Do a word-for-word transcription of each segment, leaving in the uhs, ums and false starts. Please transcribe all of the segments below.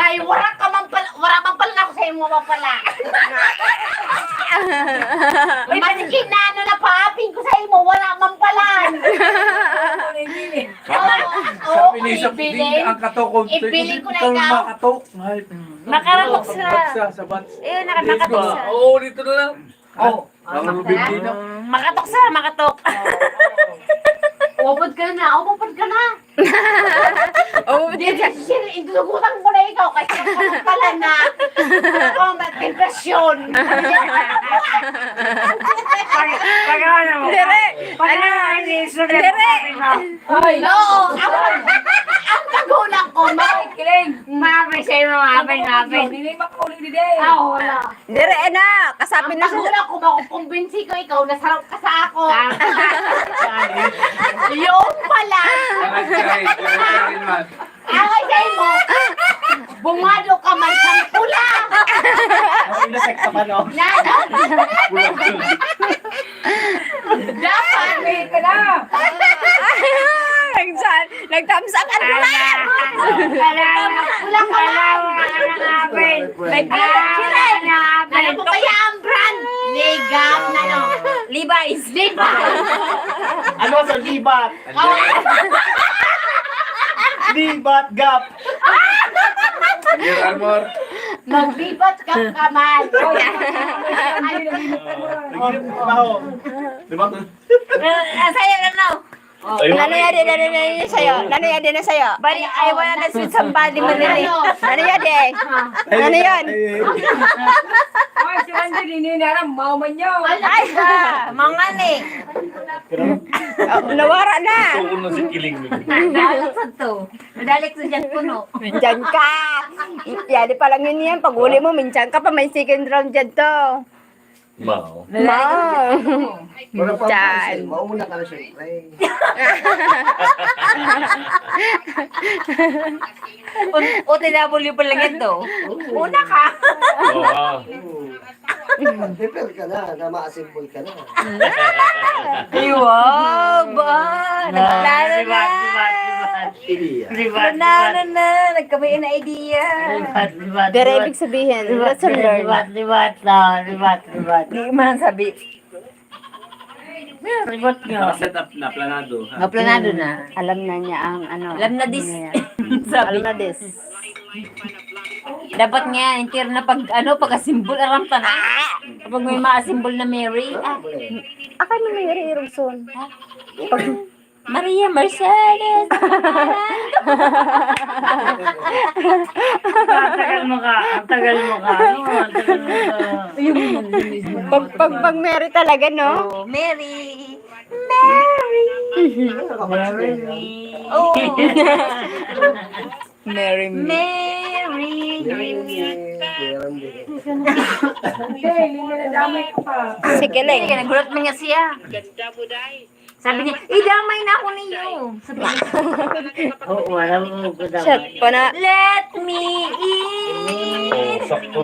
Ay, wara ka man pala, wara man pala ako sa imo, wara pala. Maski na ano na paapin ko sa imo, wala man pala. Sabi, sabi ni Isang, "Di ang katok, kung ibili ko na ikaw." Makatok. Ay, makaratok sa, sa bats. Eh, naka-, nakatok sa. Oo, dito na lang. Oh, ang Ang lubid dito. Makatok sa, makatok. Umupod ka na, umupod ka na. Oh, Di, di, di, di, itutugutang ko na ikaw kasi pala na. Ako ang depresyon. Pag, pag ano mo? Dire. Pag ano, Ano? Dire. Ay, no. Ang, ang magulang ko, ma-, Kiling. Maapin sa'yo, maapin, maapin. Hindi makauli di din. Ah, wala. Dire, eh, na, kasabi na sa Ang una ko, makukumbinsi ko ikaw, nasarap ka sa ako. Ah. Yun pala. Correct, correct. Correct, correct, man. Away sa imo. Bumado ka man sa pula. Ang inasekta pa, no? Na, na. Dapat. Wait ka na. Nagsan, nag-thumbs up ang pula. Wala ka man. Nag-, Ano mo kaya ang brand? Ni Gap na, no? Levi's. Levi's. Ano sa libat? Oh. Libat, Gap. Under Armour. Maglibat ka ka man. Naghihinap trabaho. Di ba? Ah, ah, sa'yo na, no? Ayun. Nano yan din, nano yan din sa'yo? Nano yan din na sa'yo? Bali, I wanna dance with somebody, Manila. Nano yan din? Nano yan? Ay, si Randy, di niya alam, mao man yun. Ay, ah, mga ni. Oh, nawara na. Gusto ko na si Kiling. Nadalak sa to. Nadalak sa dyan puno. Nandyan ka. Yan, di pa lang yun yan. Pag uli mo, minsan ka pa, may second round dyan to. Mao. Mao. Wala pa ang Chan. Pansin. Mauna ka na, syempre. Un-, O T W pa lang yan, to. Oo. Una ka. Oo. Hmm. Prepare ka na, na ma-assemble ka na. Ay, wow, ba? Ah, Nagplano na. Libat, libat, libat. Idea. Libat, Wala libat. na, na. Nagkamay na idea. Libat, libat, Pero libat. Ibig sabihin, Libat, lesson libat, learned. Libat, libat, ah, libat, libat. Di man sabi. Libat nga. Naka-set up na, planado, ha? Maplanado na. Alam na niya ang ano, Alam na ano this. niya. Sabi. Alam na this. Dapat nga, entero na pag, ano, pag-assemble, aram ta na. Kapag may ma-assemble na Mary, ah. Akay mo Mary Irugson. Ha? Pag Maria Mercedes. Ang tagal mo ka, ang tagal mo ka, ano, ang tagal mo ka. Pag, pag, pag Mary talaga, no? Oh, Mary. Mary. Mary. Oh. Mary me. Mary. Mary me. Hindi, hindi na damay ka pa. Sige lang. Hindi, nagulat man nga siya. Sabi niya, "Idamay na ako niyo." Sabi niya, Oo, alam mo, good Shot ako. po na. "Let me in." Oh, sakto.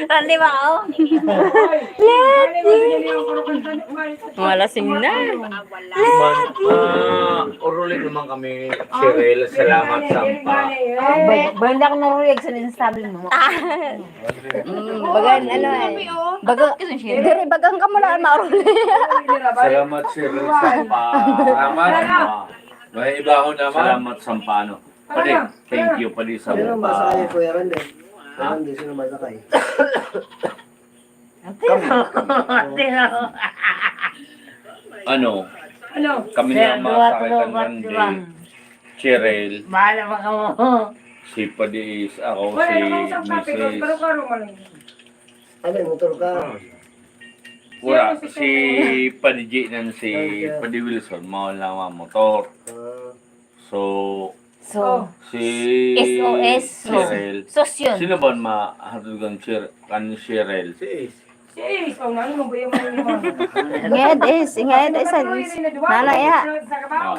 Ah, di ba, oh? Let me. Mga lasing na. Let me. Ah, oruli naman kami, Cheryl. Salamat, Sampa. Ba-, banda ko naruyag sa instable mo. Mm, bagan, ano eh. Baga, Kasi siya. Diri, bagang ka mula, mauruli. Salamat, Cheryl, Sampa. Salamat, Sampa. May iba ako naman. Salamat, Sampa, ano. Padi, thank you, padi, Sampa. Sino masakay, Kuya Randy? Ha? Randy, sino masakay? Ate, ate, Ano? Ano? Kami Sir, na mga duwa, sakit tulo, ang bat, Randy. duwa. Cheryl. Bahala pa kamo. Si Padi is ako, Wala si namang isang kape, Missus. Karo-karo man lang. Ano, motor ka? Wala. Sino si Si Cheryl? Padi G nan si Ay, yeah. Padi Wilson, mao lang ang motor. Ah. So, So, si S O S, so. Cheryl. Sos yun. Sino ba ang mahatod kan Cher-, kan Cheryl? Si Ace. Si Ace, oh, ano mo ba yung mga Nged is, nged is, Ano ba yun, ano ba? Nana, ya. Sa kabaw.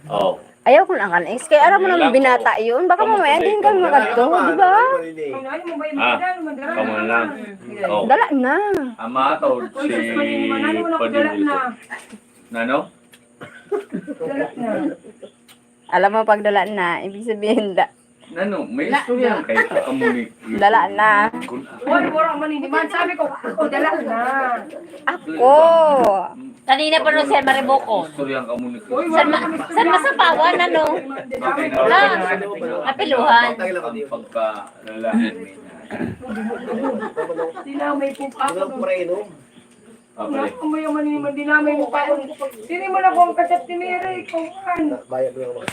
Ah. Oh. Ayaw ko lang kan Ace. Kaya alam mo Wala naman po. binata yun. Baka Kamu mamaya kasi din kami kamu. makadto, Wala di ba? naman, hindi. Ano, ano mo ba yung Ah, mga ano, madara? kamu lang. Mm. Oh. Dala na. Ang mahatod Uy, si sus, mali naman. Ano mo na Padi dala na? Wilson. Nano? Dala na. Alam mo, pag dala na, ibig sabihin, da- Nano, may istorya kayo sa kamo ni Dala na. Uy, mura man ini man. Sabi ko, ako, dala na. Ako. Kanina pa rin siya maribokon. Istorya ang kamo ni Uy, San, wala ma- kami san masapawan, ano? Okay na. Lang. Kapiluhan. Ang pagkalalaki may Dinamay po pa ako. Pabalik. Ako mo yung manini man, dinamay mo pa ako. Sino mo na kung kachat ni Mary? Ikaw man. Bayad mo naman.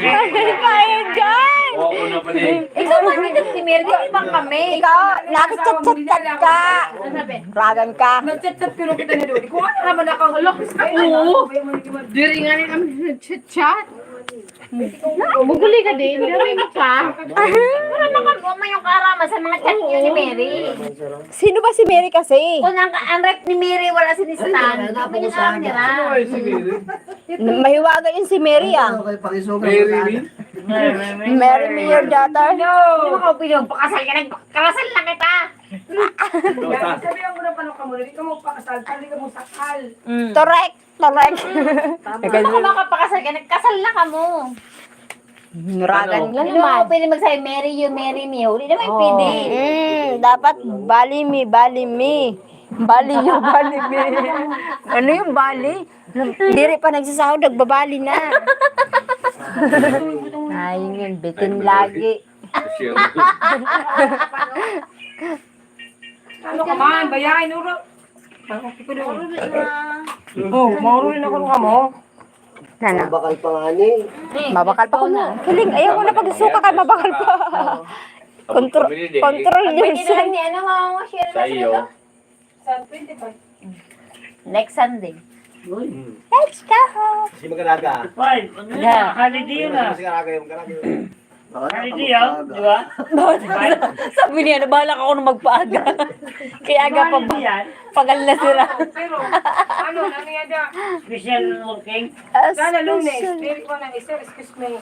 Ano kayo dyan? Oo, una pa din. Ikaw man, hindi si Mary, di ba kami? Ikaw, nakikichat-chat ka. Ragan ka. Nagchat-chat pero kita na doon. Ikaw ano naman ako. Ay, Oo. Ay, mo naman. Diri nga rin kami nag-chat-chat. Bubuli ka din, diri mo pa. Wala naman po may yung karama sa mga chat niyo ni Mary. Sino ba si Mary kasi? Kung ang, ang rep ni Mary, wala si Stan, ano yung alam nila? Ay, sige. Mahiwaga yun si Mary ah. Okay, pakisugan Mary mo Lee? Mary me your daughter. Hindi mo ka pinagpakasal ka, nagpakasal na kita. Sabihan ko na paano ka muna, di ka magpakasal, pwede ka mo sakal. Torek! Torek! Kung makapakasal ka, nagkasal na ka mo. Ragan lang Hindi mo naman. Pwede magsabi, marry you, marry me. Hindi naman pwede. Mm, dapat bali me, bali me. Bali you, bali me. Ano yung bali? Diri pa nagsasahod, nagbabali na. Ay, yun, bitin lagi. Siya. Ano ka man, bayaan, uro. Oh, mauro rin ako ka mo. Nana, Bakal pa nga ni. mabakal pa ko na. Kiling, ayaw ko na pagsuka kay mabakal pa. Control, control Pwede na yourself. ni ano, mama mo, share Sa iyo. Sa twenty-five. Next Sunday. Let's go! Kasi magkalaga. Five, ano Yeah. na? Holiday yun ah. Kasi kalaga yung magkalaga. Holiday yun, di ba? Sabi niya, nabahala ako nung magpaaga. Kaya aga pa Holiday yan. Pagal na sila. Pero, ano, ano yan da? Special working. Sana lunes, pero ko na isa, excuse me.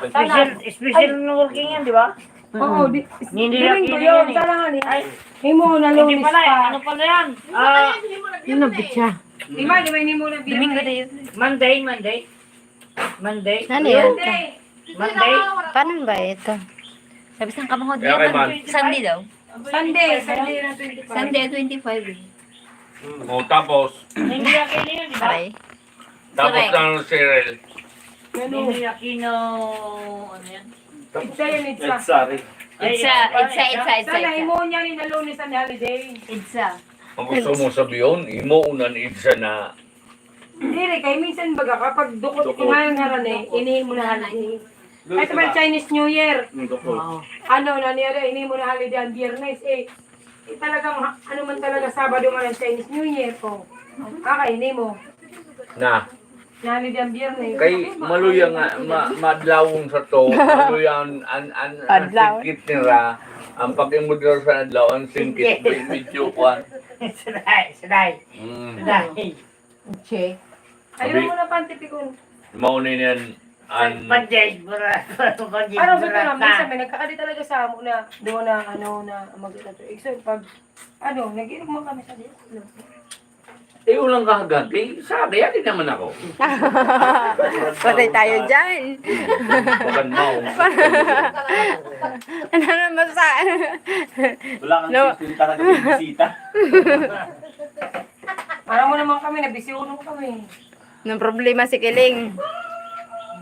Special, special working yan, di ba? Oo, di, Hindi Domingo yan, yun, hindi. sana nga ni. Ay, Himo na hindi lunes pala eh. pa. Ano pala yan? Ah, Ano bitya? Di ba, di ba, himo na biyernes? Monday, Monday. Monday. Ano yan? Hindi. Monday. Paano ba ito? Sabi saan ka mga Kaya kay man. Sunday daw. Sunday, Sunday na twenty-five. Sunday at twenty-five eh. O, tapos, Hindi yan, hindi yan, di ba? Aray. tapos Correct. ng Cheryl. Ano? Hindi Aquino, ano yan? Itsa yun, itsa. Sorry. Ay, Itsa, itsa, itsa, itsa, Sana itsa. Imo niya rin na lunes ang holiday. Itsa. Ang gusto mo sabihin, imo unan itsa na Hindi, kay minsan baga kapag dukot Dukot. ko ngayon nga rin eh, ini mo na holiday. Ay, sa mga Chinese New Year. Ang dukot. Ano, nangyari, ini mo na holiday ang biyernes eh. Eh, talagang ha- ano man talaga Sabado man ang Chinese New Year ko. Kakaini mo. Na, Nani ang biyernes. kay maluya nga, ma, madlawon sa to, maluya an, an, an, an Adlaw. Singkit nira, ang pag-imod nira sa adlaw, ang singkit, medyo kwan. Saday, saday, Mm. saday. Che. Ayaw mo na pantipikon. Mao ni yan, an, Pag-diaspora, pag-diaspora. Parang sa parang, minsan may nagkakadi talaga sa amo na, doon na, ano, na, mag-, so, pag, ano, nag-inom mo kami sa diyan. eh, ulang kahagag, eh, sabi, adi naman ako. Patay tayo dyan. Bagan mao. Ano naman sa... Wala kang No. Hindi talaga may bisita. Parang mo naman kami, nabisiuno kami. Nang problema si Kiling.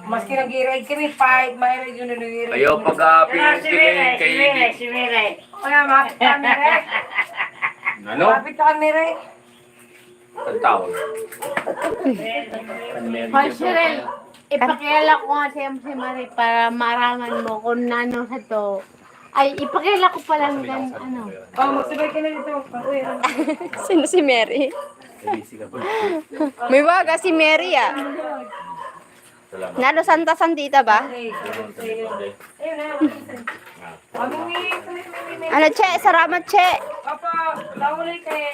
Maski nag-i-ride kami, fight, may ride yun, nag-i-ride. Ayaw pag-aapin Ah, si Mire, kay si Mire, si Mire. Kaya, mga kami, ride. Ano? Kapit ka kami, ride. Ang taon. Hoy, Cheryl, ipakilala ko nga si M C Marie para maaraman mo kung nano sa to. Ay, ipakilala ko pala hanggang ano. Oh, magsabay ka na dito. Pag-uwi na. Sino si Mary? May waga si Mary ah. Salamat. Nalo Santa Sandita ba? Ayun na. Kami, may, may, may, may, may. Ano, Che? Salamat, Che. Papa, bawal kayo.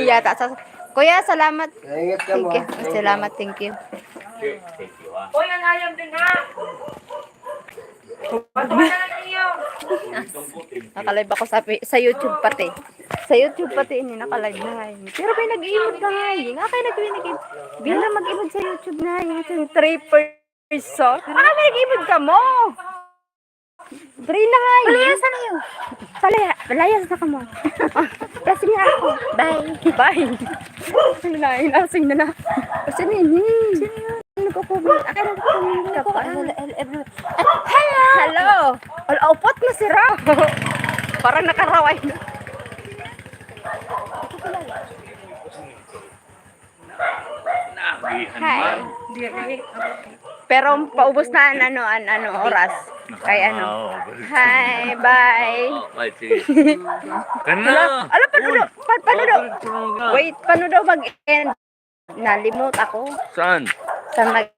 Yata sa... Kuya, salamat. Ingat ka Thank mo. you. Salamat, thank you. Thank you, ah. Uy, ang ayam din, ha? Pagpapala ninyo. Nakalive ako sa, sa YouTube pati. Sa YouTube pati ini, naka-live na nga yun. Pero may nag-iimod ka nga yun. Nga kayo nag-, nag-iimod. Bihira mag-iimod sa YouTube na yun. Yung three person. Baka may nag-iimod ka mo. Bri na nga yun. Palayas na yun. Palaya-, palayas na ka mo. Ah, lasing na ako. Bye. Bye. Ang lain, lasing na na. Kasi nini. Nagko-comment. Akin nagko-comment ka pa. Hello, hello, everyone. Hello! Hello! Ala, upot na si Ra. Parang nakaraway na. Hi. Pero paubos na an ano, an ano, oras. Kay ano. Ah, okay. Hi, bye. Oh, I see. Kana. Ala, ala, paano daw, pa-, paano daw? Wait, paano daw mag-end? Nalimot ako. Saan? Saan mag-